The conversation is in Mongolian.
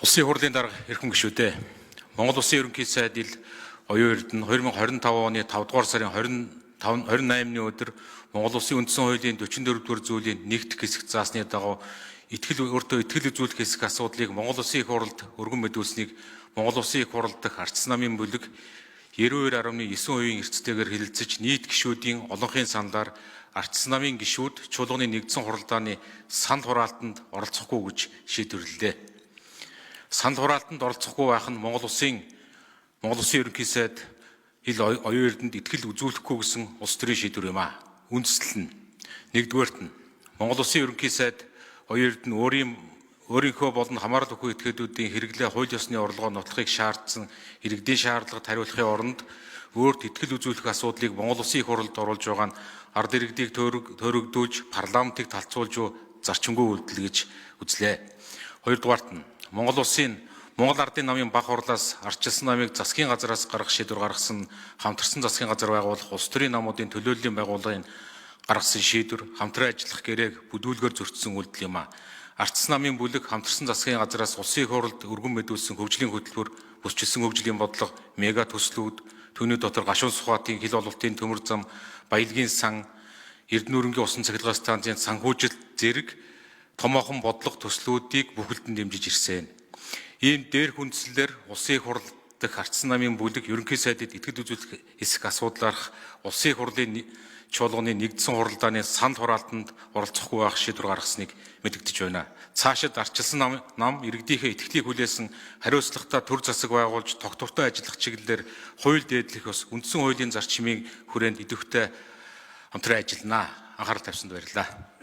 Улсын хурлын дарга эрхэм гишүүдээ. Монгол Улсын Ерөнхий сайд Ил Оюун Эрдэнэ 2025 оны 5 дугаар сарын 25 28-ны өдөр Монгол Улсын үндсэн хуулийн 44 дугаар зүйлийн нэгдэх хэсэгт заасны дагуу итгэл өөртөө итгэл үзүүлэх хэсэг асуудлыг Монгол Улсын Их Хурлд өргөн мэдүүлсэнийг Монгол Улсын Их Хурал дахь Арчсан намын бүлэг 92.9% эрсдэлтэйгээр хэлэлцэж нийт гишүүдийн олонхын саналаар Арчсан намын гишүүд чуулганы нэгдсэн хуралдааны санал хураалтанд оролцохгүй гэж шийдвэрлэлээ. Санал хураалтанд оролцохгүй байх нь Монгол Улсын Ерөнхий сайд Ил Оюун Эрдэнэт итгэл үзүүлэхгүй гэсэн улс төрийн шийдвэр юм аа. Үндслэл нь нэгдүгээрт нь Монгол Улсын Ерөнхий сайд Оюун Эрдэнэ өөрийнхөө болон хамаарал бүхий этгээдүүдийн хэрэглээ хууль ёсны орлогоо нотлохыг шаардсан иргэдийн шаардлагад хариулахын оронд өөрт итгэл үзүүлэх асуудлыг Монгол Улсын Их Хурлд оруулж байгаа нь ард иргэдийг төөрөгдүүлж парламентыг талцуулж буй зарчимгүй үйлдэл гэж үзлээ. Хоёрдугаарт нь Монгол Улсын Монгол Ардын намын бага хурлаас ардчилсан намыг засгийн газраас гаргах шийдвэр гаргасан хамтарсан засгийн газар байгуулах улс төрийн намуудын төлөөллийн байгууллагын гаргасан шийдвэр хамтран ажиллах гэрээг бүдүүлгээр зөрчсөн үйлдэл юм а. Ардчилсан намын бүлэг хамтарсан засгийн газраас Улсын Их Хурлд өргөн мэдүүлсэн хөгжлийн хөтөлбөр, бүсчилсэн хөгжлийн бодлого, мега төслүүд, түүний дотор Гашуун Сүхбаатын хил ололтын төмөр зам, Баялагын сан, Эрдэнэ усан цахилгаан станцын санхүүжилт зэрэг томоохон бодлого төслүүдийг бүхэлдэн дэмжиж ирсэн. Ийм дээрх үндслээр Улсын Их Хурал дахь Ардчилсан намын бүлэг Ерөнхий сайдад итгэл үзүүлэх эсэх асуудлаарх Улсын Их Хурлын чуулганы нэгдсэн хуралдааны санал хураалтанд оролцохгүй байх шийдвэр гаргасныг мэдэгдэж байна. Цаашид ардчилсан нам иргэдийнхээ итгэлийг хүлээсэн хариуцлагатай төр засаг байгуулж тогтвортой ажиллах чиглэлээр хууль дээдлэх ёс үндсэн хуулийн зарчмын хүрээнд идэвхтэй хамтран ажиллана. Анхаарал тавьсанд баярлалаа.